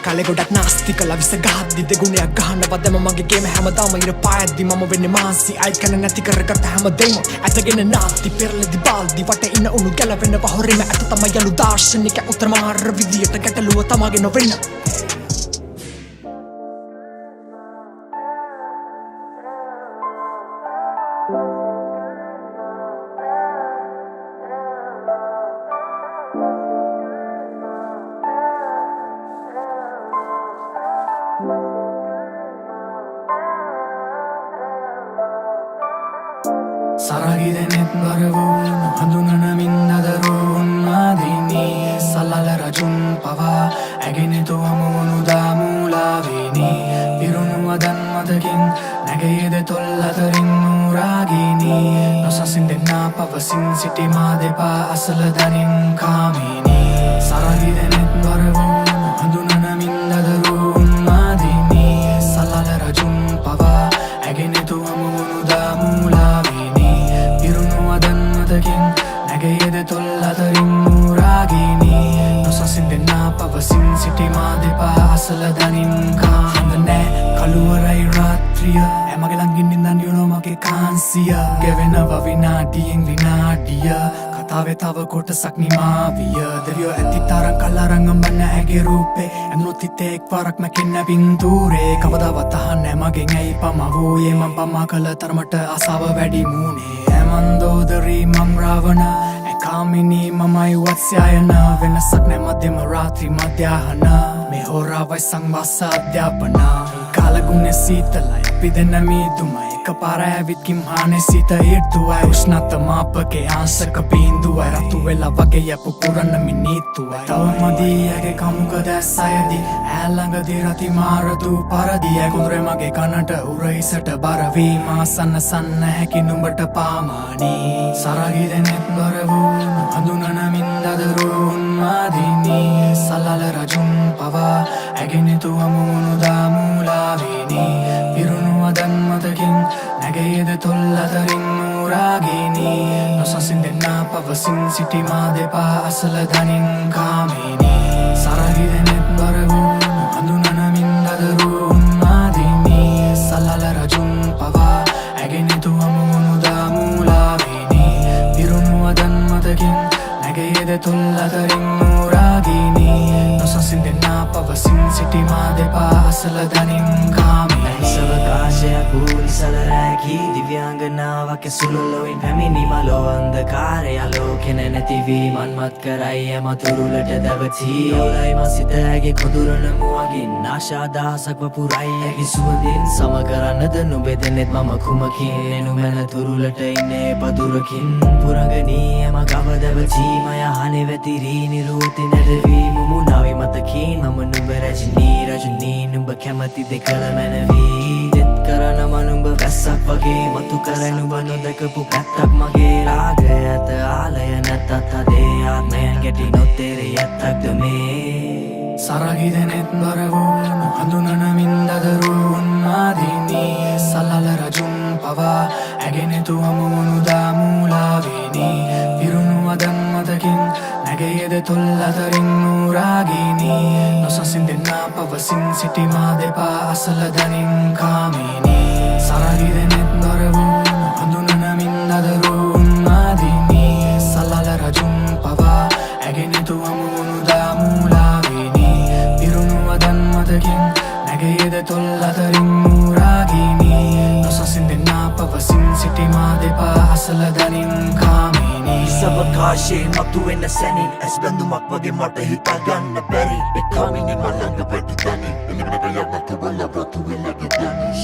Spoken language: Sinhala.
කාලේ ගොඩක් නාස්ති කළා. විස ගහද්දි දෙගුණයක් ගහනවා දැම. මගේ ගේම හැමදාම ඉර පායද්දි මම වෙන්නේ මාන්සි. අයිත් කන නැති කරගත්ත හැමදේම ඇදගෙන නාති පෙරලෙදි බාල්දි වට ඉන්න උණු ගැලවෙනවා හොරෙම. ඇත තමයි යලු දාර්ශනික උත්තර මාර විදියට ගැටලුව තමාගේ නොවෙන්න. සරගිදෙනෙත් බර වූ නොහඳුනන මින් දදරූ උන්මාදිනී. සලල රජුන් පවා ඇගෙනෙතු හමුවුණු දාමූලාවිනි. පිරුණු වදන් මතකින් නැගයේද තොල් අතරින් නූරාගිනී. නොසසින් දෙන්නා පවසින් සිටි මා දෙපා අසල දනින් කාමිනී. සරගිදෙනෙත් බර වූ නොහඳුනන මින් දදරූ උන්මාදිනී. සලල රජුන් පවා ඇගෙනෙතු හමුවුණු දාමූලාවිනි. පිරුණු වදන් මතකින් නැගයේද තොල් අතරින් නූරාගිනී. නොසසින් දෙන්නා පවසින් සිටි මා දෙපා අසල දනින් කා. හඳ නෑ, කළුවරයි රාත්‍රිය. ඇමගේ ළඟින් ඉඳන් you know මගේ කාන්සිය ගෙවෙනවා විනාඩියෙන් විනාඩිය. කතාවේ තව කොටසක් නිමා විය. දෙවියෝ ඇති තරම් කල් අරන් අඹන්න ඇගේ රූපේ. ඇඳුනොත් හිතේ එක්පාරක් මැකෙන්න පින්තූරේ. කවදාවත් අහන්නේ මගෙන් ඇයි පමා වූයේ. මං පමා කළ තරමට ආසාව වැඩි මූනේ. ඈ මන්දෝදරී, මං රාවණ. ඈ කාමිනී, මමයි වත්ස්යායන. වෙනසක් නෑ මධ්‍යම රාත්‍රී මධ්‍යාහන. මේ හෝරාවයි සංවාස අධ්‍යාපන. කාලගුණ සීතලයි, අපි දෙන්න මීදුමයි. එකපාර ඇවිත් කිම්හානේ සිත ඊර්තුවයි. උෂ්ණත්ව මාපකේ ආංශක බිඳුවයි. රතු වෙලා වගේ ය පුපුරන මිනීතුවයි. තව මදි ඇගේ කමුක දැස් අයදි. ඈ ළඟදී රති මාර දූ පරදි. ඈ කුඳුරේ මගේ කනට උර හිසට බර වී මා සන්නසන්න හැකි නුඹට පාමානී. සරගිදෙනෙත් බර වූ නොහඳුනන මින් දදරූ උන්මාදිනී. සලල රජුන් පවා ඇගෙනෙතු හමුවුණු දාමූලාවිනි. පිරුණු වදන් මතකින් නැගයේද තොල් අතරින් නූරාගිනී. නොසසින් දෙන්නා පවසින් සිටි මා දෙපා අසල දනින් කාමිනී. සරගිදෙනෙත් බර වූ නොහඳුනන මින් දදරූ උන්මාදිනී. සලල රජුන් පවා ඇගෙනෙතු හමුවුණු දාමූලාවිනි. පිරුණු වදන් මතකින් නැගයේද තොල් අතරින් නූරාගිනී. නොසසින් දෙන්නා පවසින් සිටි මා දෙපා අසල දනින් කාමිනී. අවකාශයක් වූ නිසල රැකී දිව්‍යාංගනාවක් ඇසුළු ලොවින් පැමිණි මලෝ අන්ධකාරය ආලෝකෙන නැති වී මන්මත් කරයි එම තුරුලට දැවටී. අවුලයි මා සිත ඇගේ කොඳුරන මුවගින්. ආශා දහසක් වපුරයි ඇගේ සුවඳින්. සම කරන්නද නුඹේ දෙනෙත් මම කුමකින්? එනු මැන තුරුලට ඉන්නේ පදුරකින්. පුරංගනී එම ගව දැවටී මය හනේ වැතිරී නිරුවති නැදවී මුමුණාවි මතකින්. මම නුඹ රජනී රජනී, නුඹ කැමති දෙ කළ මැනවී. තෙත් කරන මම නුඹ වැස්සක් වගේ මතු කර නුඹ නොදකපු පැත්තක් මගේ. රාගය ඇත ආලය නැතත් හදේ ආත්මය ගැටි නොතේරේ ඇත්තක්ද මේ? සරගිදෙනෙත් බර වූ නොහඳුනන මින් දදරූ උන්මාදිනී. සලල රජුන් පවා ඇගෙනෙතු හමුවුණු දාමූලාවිනි. පිරුණු වදන් මතකින් නැගයේද තොල් අතරින් නූරාගිනී. නොසසින් දෙන්නා පවසින් සිටි මා දෙපා අසල දනින් කාමිනී. සරගිදෙනෙත් බර වූ නොහඳුනන මින් දදරූ උන්මාදිනී. සලල රජුන් පවා ඇගෙනෙතු හමුවුණු දාමූලාවිනි. පිරුණු වදන් මතකින් නැගයේද තොල් අතරින් නූරාගිනී. නොසසින් දෙන්නා පවසින් සිටි මා දෙපා අසල දනින් කාමිනී. අවකාශයේ මතුවෙන සැනින් ඇස් බැඳුමක් වගේ මට හිතා ගන්න බැරි. ඒ කාමිනී මා ළඟ වැඩි තනි. එළිවෙන ගයක් නැතුව වතු වෙලගේ දනිස්.